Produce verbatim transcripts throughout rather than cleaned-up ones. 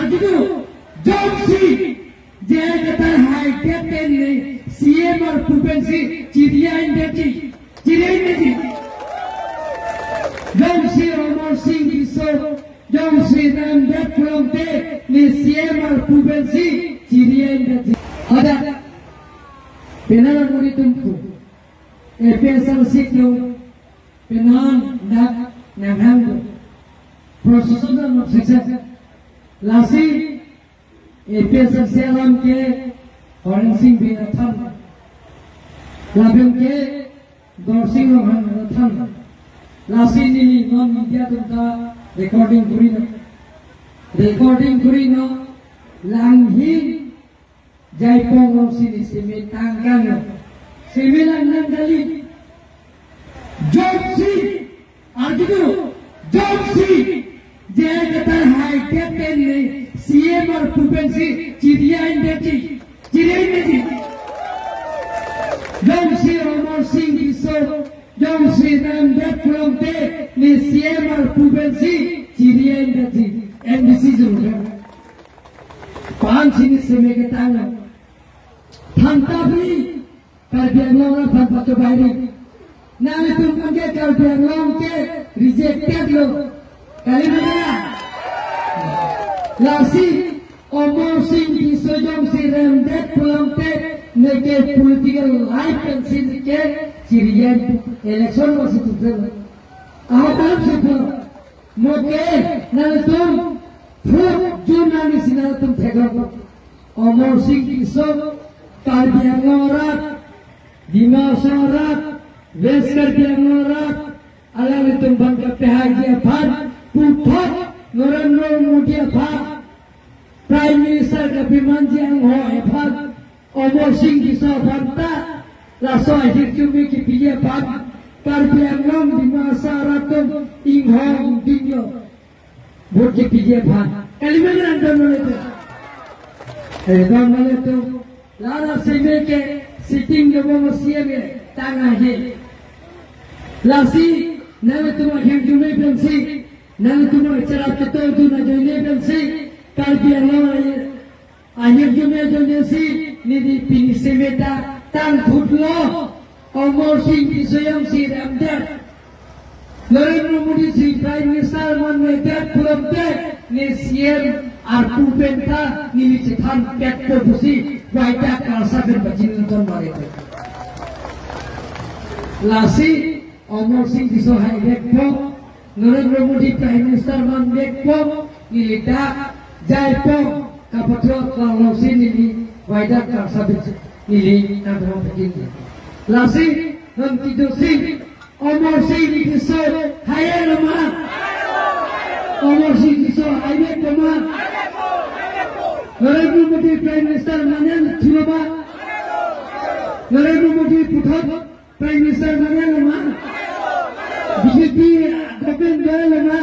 Arjudu, jongsi J I Kathar haidet pen ne C M arpu pensi chiri-endetji, chiri-endetji. Jongsi Amarsing Tisso, jongsi remdet pulote ne C M arpu pensi chiri-endetji. Hadak penang muri tumpu A P H L C atum penang dak nanghang procession of success. Lasi A P H L C alam ke Horen Sing Bey athan, lapen ke Dorsing Ronghang athan. Lasi neli non media atum ta recording kuri non, recording kuri non, Langhin Jaipong alongsi ne seme tangkang, seme lang nang kali. Jongsi, arjudu, jongsi J I Kathar haidet pen ne C M arpu pensi chiri-endetji, chiri-endetji. Jongsi Amarsing Tisso, jongsi remdet pulote ne C M arpu pensi chiri-endetji, M D C jurut. Pan sini seme ketang. Thangta bri, Karbi Anglong aphan pachobai ri. Nanglitum aphan ke Karbi Anglong ke rejected lo. Kali ma? Lasi Amarsing Tisso jongsi remdet pulote neke political life pensi neke chiri-en election masi tupen. Ahokam si pulo. Mo ke nanglitum fourth June arni si nanglitum theklong. Amarsing Tisso Karbi Anglong arat, Dima Hasao arat, West Karbi Anglong arat, alanglitum aphan kapehaiji aphan, puthot Narendra Modi aphan, Prime Minister kapemanji anghoi aphan, Amarsing Tisso aphan ta, laso ahirjume kepiji aphan, Karbi Anglong Dima Hasao arat atum inghong dinglo. Vote kepiji aphan. Kali ma, nang don mane tu. Eh, don mane tu. Lana seme ke sitting dobo mo C M e tang ahe. Lasi, nanglitum ahirjume pensi, nanglitum cherap cheto tu na joine pensi, Karbi Anglong aye ahirjume ajoinesi neli pini seme ta tangthutlo. Amarsing Tisso jongsi remdet, Narendra Modi si Prime Minister manmedet pulote ne C M arpu pen ta neli chethan petpo pusi waidak Kalsa pen pachinilo ton mare te. Lasi Amarsing Tisso haidetpo, Narendra Modi Prime Minister manbekpo, neli dak Jaipong kapathuat alongsi neli waidak Kalsa pen neli nangthan pachinilo. Lasi non kedo si Amarsing Tisso hailo ma? Amarsing Tisso haidetpo ma? Narendra Modi Prime Minister manjang thulo ma? Narendra Modi puthot Prime Minister manjanglo ma? B J P government dolo ma?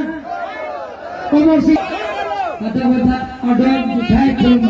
Amarsing. Bata bata adon bithai thum.